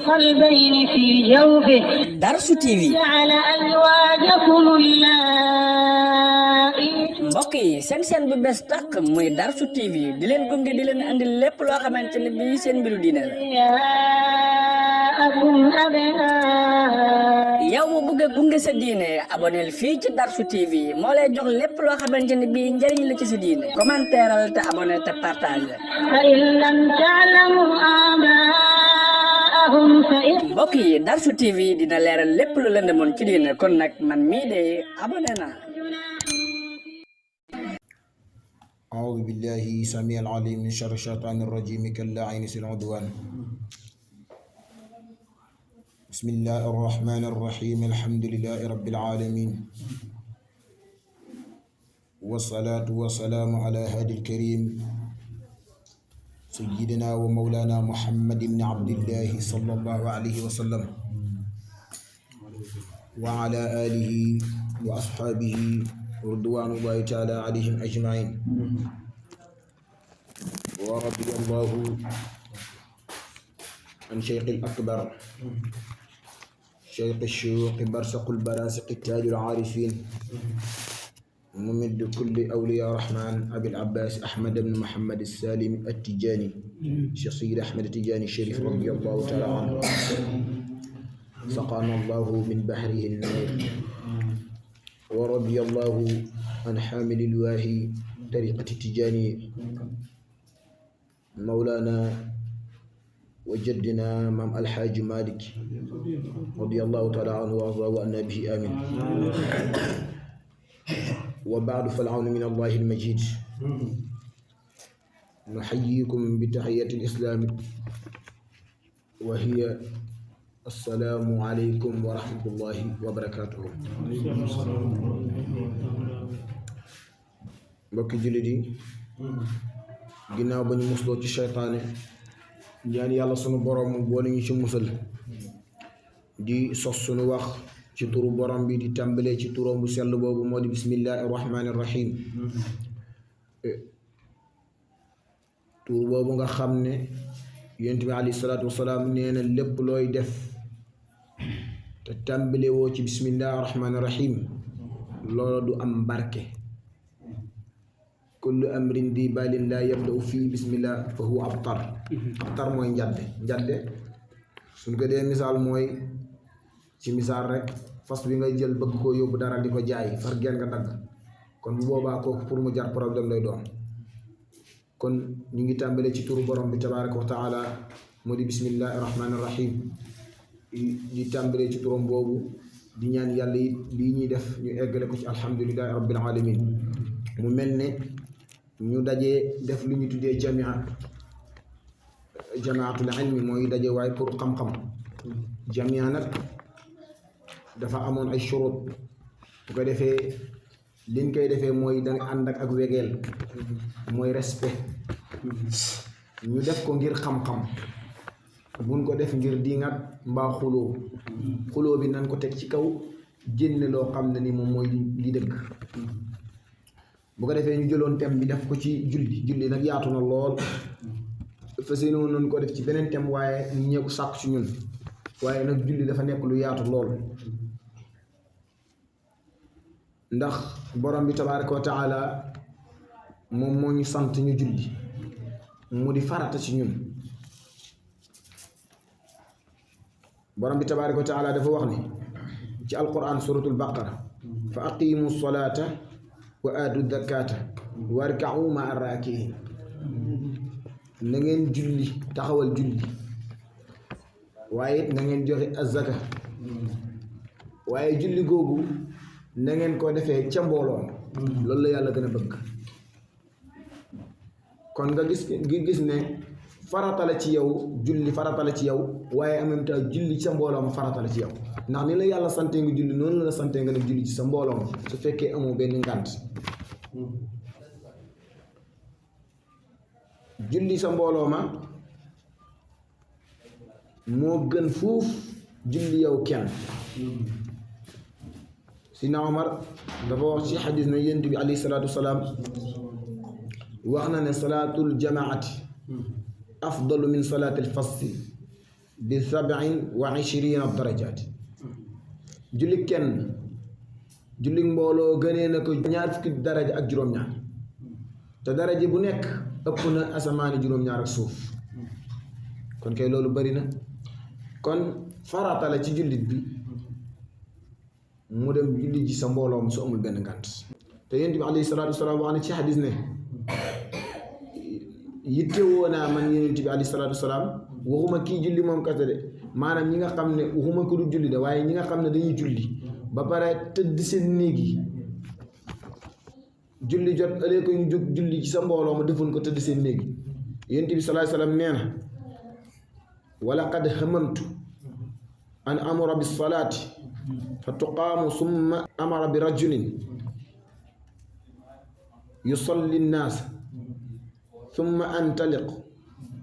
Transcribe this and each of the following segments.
القلبين في جوفه Darsu TV جعل أزواجكم اللائي mbokk yi seen bu bees tàq muy Darsu TV di leen gunge di leen andi lépp loo xamante ne bii seen mbiru diine la. أبناءكم أبناء yow mu bëgg a gunge sa diine aboneel fii ci Darsu TV moo lay jox lépp loo xamante ne bii njëriñ la ci sa diine commentéeral te abonné te partagé. فإن لم تعلموا آباءهم فإن mbokk yi Darsu TV dina leeral lépp lu leen demoon ci diine kon nag man mii de abonné naa. أعوذ بالله السميع العليم من شر الشيطان الرجيم كاللاعين في العدوان بسم الله الرحمن الرحيم الحمد لله رب العالمين والصلاة والسلام على هادي الكريم سيدنا ومولانا محمد بن عبد الله صلى الله عليه وسلم وعلى آله وأصحابه رضوان الله تعالى عليهم أجمعين ورضي الله عن شيخ الأكبر شيخ الشيوخ برسق البراسق التاج العارفين ممد كل أولياء الرحمن أبي العباس أحمد بن محمد السالم التجاني شيخ سيد أحمد التجاني الشريف رضي الله تعالى عنه سقانا الله من بحره النور ورضي الله عن حامل الواهي طريقة التجاني مولانا وجدنا مام الحاج مالك رضي الله تعالى عنه وارضاه وأن به آمين وبعد فالعون من الله المجيد نحييكم بتحية الإسلام وهي السلام عليكم ورحمة الله وبركاته mbokki jullit yi ginnaaw ba ñu musloo ci seytaane ñaan yàlla sunu borom boole ñu ci musal di sos sunu wax ci turu borom bi di tàmbalee ci turam bu sell boobu moo di bismillahi rahmaani rahim tur boobu nga xam ne yonent bi alayhi salaatu wasalaam nee na lépp looy def te tàmbalee woo ci bismillahi rahmaani rahim loola du am barke kullu amrin di balin laa yabda'u fii bismillah fa huwa abtar mooy njadde suñ ko dee misaal mooy ci misaal rek fas bi ngay jël bëgg koo yóbbu dara di ko jaay far geen nga dagg kon bu boobaa kooku pour mu jar problème lay doon kon ñu ngi tàmbalee ci turu borom bi tabaraka wa taala moo di bismillahi rahmaani rahim di tàmbalee ci turam boobu di ñaan yàlla it lii ñuy def ñu eggale ko ci alhamdulillahi rabbil alamin mu mel ne ñu dajee def lu ñu tuddee jamaatul ilmi mooy daje waaye pour xam-xam jamia nag dafa amoon ay shurut bu ko defee liñ koy defee mooy danga ànd ak wegeel mooy respect ñu def ko ngir xam-xam buñ ko def ngir diingat mbaa xuloo bi nan ko teg ci kaw génne loo xam ne ni moom mooy li dëgg bu ko defee ñu jëloon thème bi def ko ci julli nag yaatu na lool fas yéene woon nañ ko def ci beneen thème waaye ñu ñëw ko sàkku ci ñun waaye nag julli dafa nekk lu yaatu lool ndax borom bi tabaaraka wa taala moom moo ñu sant ñu julli mu di farata ci ñun borom bi tabaaraka wa taala dafa wax ni ci alquran suratul baqara fa aqimu salata wa aatu zakata warka'u ma'a raakiin na ngeen julli taxawal julli waaye it na ngeen joxe azaka waaye julli googu na ngeen ko defee ca mbooloo loolu la yàlla gën a bëgg kon nga gis ne farata la ci yow julli farata la ci yow waaye en même temps julli ci sa mbooloo ma farata la ci yow ndax ni la yàlla sante nga julli noonu la sante nga dem julli ci sa mbooloo ma su fekkee amoo benn ngànt julli sa mbooloo ma moo gën fuuf julli yow kenn Sidna Omar dafa wax ci xadis na yonent bi alayhi salaatu wasalaam wax na ne salaatul jamaati afdalu min salaatil fasli bi 27 darajaat julli kenn julli mbooloo gënee na ko ñaar fukki daraja ak juróom-ñaar te daraja bu nekk ëpp na asamaani juróom-ñaar ak suuf kon kay loolu bari na kon farata la ci jullit bi mu dem julli ji sa mbooloo mu su amul benn ngànt te yonent bi alayhi salaatu wasalaam wax na ci xadis ne yittewoo naa man yonent bi alayhi salaatu wasalaam waxuma kii julli moom kese de maanaam ñi nga xam ne waxuma ko du julli de waaye ñi nga xam ne dañuy julli ba pare tëdd seen néeg yi julli jot ëllëg ko ñu jóg julli ci sa mbooloo ma defoon ko tëdd seen néeg yi yonent bi sallallahu alayhi wasallam nee na wala qad hamamtu an amura bis salaati fa tuqaamu summa amara bi rajulin yusalli nnaas summa antaliq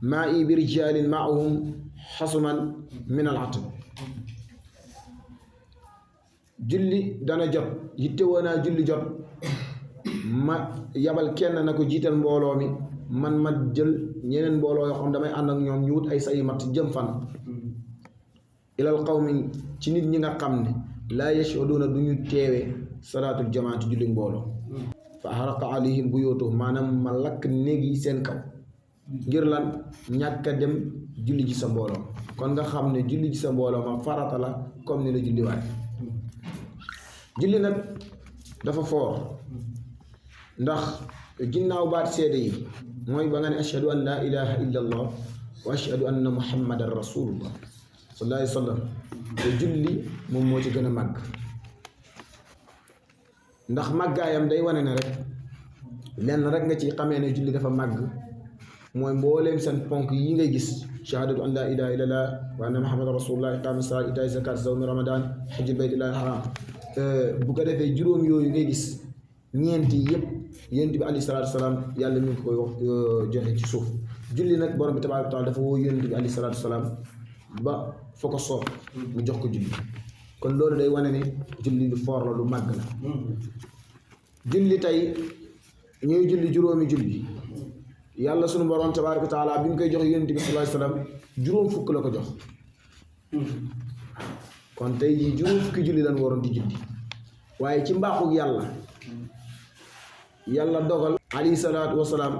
maa'i bi rijaalin ma'ahum xasuman min al atab julli dana jot yitte woonaa julli jot ma yabal kenn na ko jiital mbooloo mi man ma jël ñeneen mbooloo yoo xam damay ànd ak ñoom ñu wut ay sayi mat jëm fan ilal qawmi ci nit ñi nga xam ne laa yashhaduuna du ñu teewe salaatul jamaati julli mbooloo fa haraqa alayhim buyuutuhum maanaam ma lakk néeg yi seen kaw ngir lan ñàkk a dem julli ji sa mbooloo kon nga xam ne julli ji sa mbooloo ma farata la comme ni la julli waay julli nag dafa foor ndax ginnaaw baat seede yi mooy ba nga ne ashhadu an laa ilaha illa allah wa ashhadu anna muhammadan rasulullah sallallahu alayhi wa sallam te julli moom moo ci gën a màgg ndax màggaayam day wane ne rek lenn rek nga ci xamee ne julli dafa màgg mooy mbooleem seen ponk yi ngay gis shahadatu an laa ilaha illallah wa anna muhammadan rasulullah iqaami salaat itaay zakat sawmi ramadan hajjul baytillahi haram bu ko defee juróom yooyu ngay gis ñeenti yëpp yonent bi alayhi salaatu wasalaam yàlla mi ngi koy wax joxe ci suuf julli nag borom bi tabaaraka wa taala dafa woo yonent bi alayhi salaatu wasalaam ba fa ko soob mu jox ko julli kon loolu day wane ne julli lu foor la lu màgg la julli tey ñuy julli juróomi julli yàlla sunu borom tabaaraka wa taala bi mu koy jox yonent bi sallallahu alayhi wasallam juróom fukk la ko jox kon tey jii juróom fukki julli lan waroon di julli waaye ci mbaaxug yàlla dogal alayhi salaatu wasalaam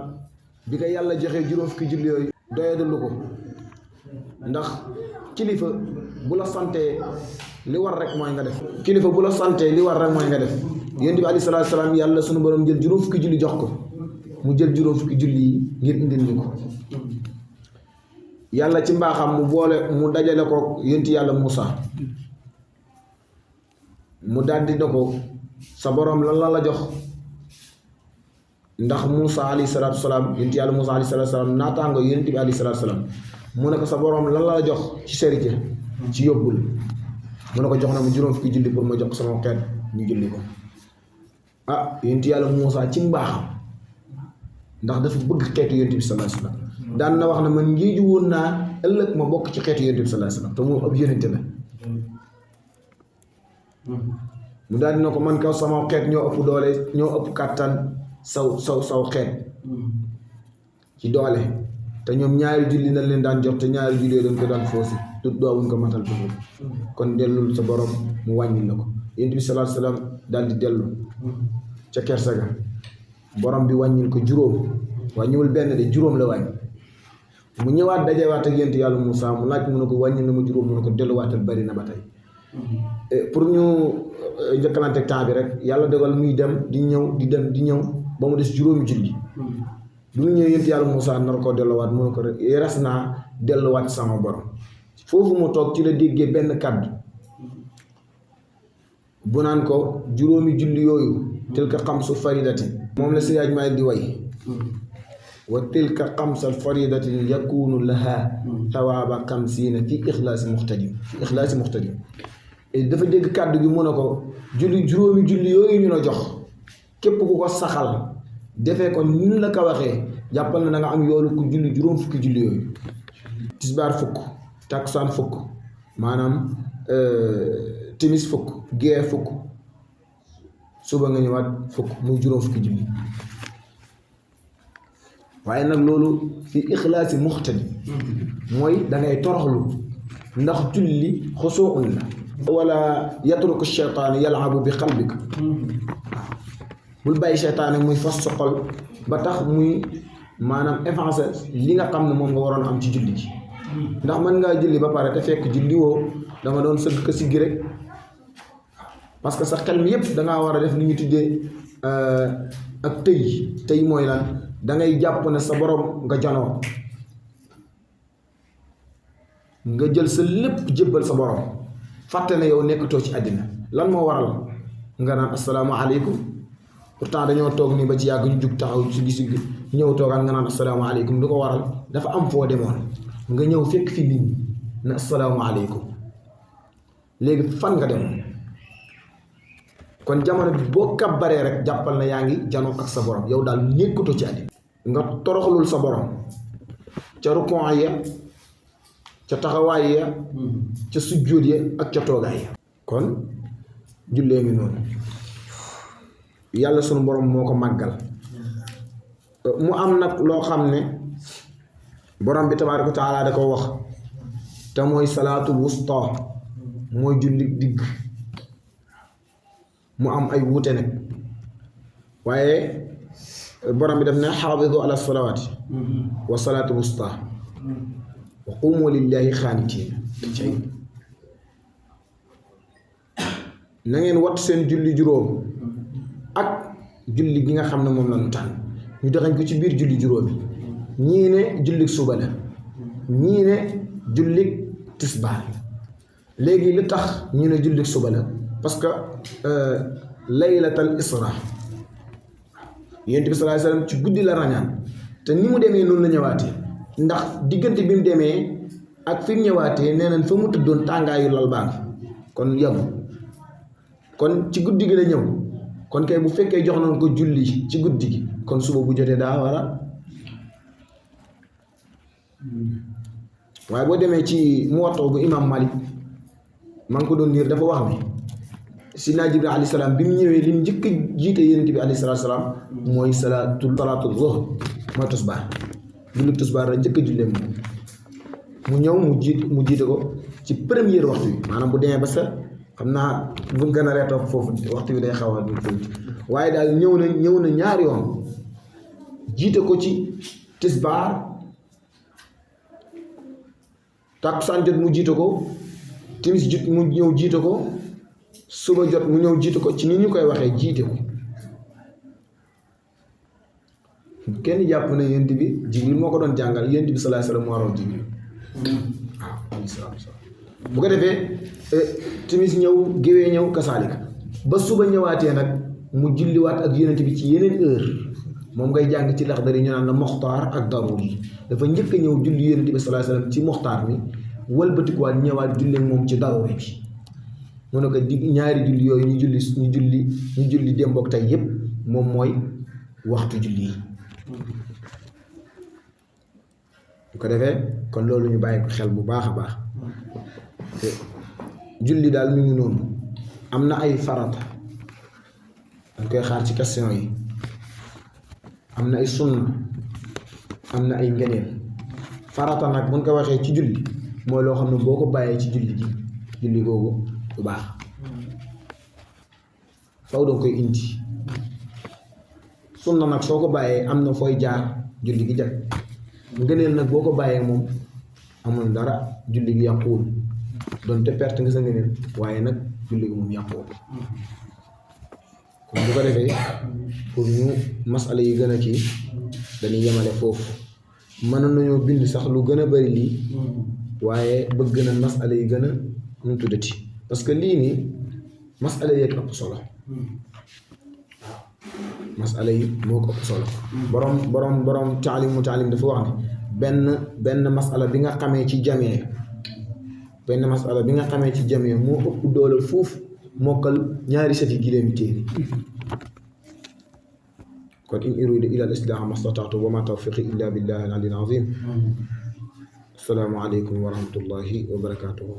bi ko yàlla joxee juróom fukki julli yooyu doyadalu ko ndax kilifa bu la santee li war rek mooy nga def kilifa bu la santee li war rek mooy nga def yonent bi alayhi salaatu wasalaam yàlla sunu borom jël juróom fukki julli jox ko mu jël juróom fukki julli yi ngir indil ñu ko yàlla ci mbaaxam mu boole mu dajale ko yonent yàlla Muusa mu daldi na ko sa borom lan la jox ndax Muusa alayhi salaatu wasalaam yonent yàlla Muusa alayhi salaatu wasalaam naataango yonent bi alayhi salaatu wasalaam mu ne ko sa borom lan la jox ci serite ci yóbbul mu ne ko jox na mu juróom fukki julli pour ma jox sama xeet ñu julli ko ah yonent yàlla Muusa ci mbaaxam ndax dafa bëgg xeetu yonent bi sallallahu alayhi wasallam daan na wax ne man ngiiju woon naa ëllëg ma bokk ci xeetu yonent bi sallallahu alayhi wasallam te moom ab yonent la mu daal dina ko man kaw sama xeet ñoo ëpp doole ñoo ëpp kàttan saw xeet ci doole te ñoom ñaari julli nañ leen daan jox te ñaari julli dañ ko daan foosi du doowuñ ko matal foofu kon dellul sa borom mu wàññil na ko yonent bi sallallahu alayhi wasallam daal di dellu ca kersa ga borom bi wàññil ko juróom wàññiwul benn de juróom la wàññi mu ñëwaat dajewaat ak yonent yàlla Muusa mu laaj mu ne ko wàññil na ma juróom mu ne ko delluwaatal bari na ba tey pour ñu njëkkalante temps bi rek yàlla dogal muy dem di ñëw di dem di ñëw ba mu des juróomi julli bu mu ñëwee yonent yàlla Muusa nar koo delluwaat mu ne ko rek res naa delluwaat sama borom foofu mu toog ci la déggee benn kàddu bu naan ko juróomi julli yooyu tilka xamsu faridatin moom la Seydi Hadji Malick di way wa tilka xamsal faridatin yakunu laha thawaaba xamsiina fi ixlaasi muxtadim dafa dégg kàddu gi mu ne ko julli juróomi julli yooyu ñu la jox képp ku ko saxal defee ko ñun la ko waxee jàppal na da nga am yoolu ku julli juróom fukki julli yooyu tisbaar fukk takkusaan fukk maanaam timis fukk gee fukk suba nga ñëwaat fukk muy juróom fukki julli waaye nag loolu fi ixlaasi muxtadi mooy da ngay toroxlu ndax julli xusuun la wala yatruku sheytaanu yal'abu bi qalbika bul bàyyi seytaane muy fas sa xol ba tax muy maanaam effacer li nga xam ne moom nga waroon am ci julli gi ndax mën ngaa julli ba pare te fekk julli woo danga doon sëgg ka siggi rek parce que sa xel mi yépp dangaa war a def li ñu tuddee ak tëy mooy lan dangay jàpp ne sa borom nga janoo nga jël sa lépp jébbal sa borom fàtte ne yow nekkatoo ci àddina lan moo waral nga naan asalaamaaleykum pourtant dañoo toog nii ba ci yàgg ñu jug taxaw si gis ñëw toogaan nga naan asalaamaaleykum lu ko waral dafa am foo demoon nga ñëw fekk fi nit ñi ne asalaamaaleykum léegi fan nga demoon kon jamono bi boo kabbaree rek jàppal na yaa ngi janoo ak sa borom yow daal nekkatoo ci àddina nga toroxlul sa borom ca rukon ya ca taxawaay ya ca sujjóot ya ak ca toogaay ya kon jullee ngi noonu yàlla sunu borom moo ko màggal mu am nag loo xam ne borom bi tabaaraka wa taala da ko wax te mooy salaatul wusta mooy julli digg mu am ay wuute nag waaye borom bi def ne xaafidu ala salawaati wa salaatul wusta wa qumu lillahi xaanitiin na ngeen wat seen julli juróom ak julli gi nga xam ne moom la ñu tànn ñu dexañ ko ci biir julli juróomi ñii ne jullik suba la ñii ne jullik tisbaar léegi li tax ñu ne jullik suba la parce que laylatal isra yonent bi sallallahu alayhi wasallam ci guddi la rañaan te ni mu demee noonu la ñëwaatee ndax diggante bi mu demee ak fi mu ñëwaatee nee nañ fa mu tëddoon tàngaayu lal baa ngi kon yàggu kon ci guddi gi la ñëw kon kay bu fekkee jox nañ ko julli ci guddi gi kon suba bu jotee daa war a waaye boo demee ci Muwatta bu imam Malik maa ngi ko doon liir dafa wax ne Sidina Jibril alayhi salaam bi mu ñëwee li mu njëkk a jiite Yonent bi alayhi salaam mooy salaatu zuhr mooy tusbaar julli tusbaar la njëkk a jullee mu ñëw mu jiite ko ci première waxtu bi maanaam bu demee ba sa xam naa bu gën a reetoo foofu waxtu bi day xaw a du tuuti waaye daal ñëw na ñaari yoon jiite ko ci tisbaar takkusaan jot mu jiite ko timis jot mu ñëw jiite ko suba jot mu ñëw jiite ko ci ni ñu koy waxee jiite ko kenn jàpp na Yonent bi Jibril moo ko doon jàngal Yonent bi sallallahu alayhi wasallam moo waroon Jibril bu ko defee timis ñëw géwee ñëw kasaalika ba suba ñëwaatee nag mu julliwaat ak Yonent bi ci yeneen heure moom ngay jàng ci Laxdari ñu naan la moxtaar ak daruri dafa njëkk a ñëw julli Yonent bi sallallahu alayhi wasallam ci moxtaar mi wëlbatikuwaat ñëwaat julli moom ci daruri bi mu ne ko ñaari julli yooyu ñu julli démb ak tey yépp moom mooy waxtu julli yi bu ko defee kon loolu ñu bàyyi ko xel bu baax a baax julli daal mi ngi noonu am na ay farata dañ koy xaar ci question yi am na ay sunna am na ay ngeneel farata nag buñ ko waxee ci julli mooy loo xam ne boo ko bàyyee ci julli ji julli googu du baax faw danga koy indi sunna nag soo ko bàyyee am na fooy jaar julli gi jag ngëneel nag boo ko bàyyee moom amul dara julli gi yàquwul doonte perte nga sa ngëneel waaye nag julli gi moom yàquwul kon bu ko defee pour ñu masala yi gën a kii dañuy yemale foofu mënoon nañoo bind sax lu gën a bari lii waaye bëgg na masala yi gën a ñu tuddati parce que lii nii masala yi ëpp solo masala yi moo ko ëpp solo borom taalim dafa wax ne benn masala bi nga xamee ci jamee moo ëpp doole foofu mokkal ñaari seti giléemi téere kon in uridu illa al-islaaha mastata'tu wa ma tawfiqi illa billahi al-aliyyil azim. Assalaamu aleykum wa rahmatullahi wa barakatuhu.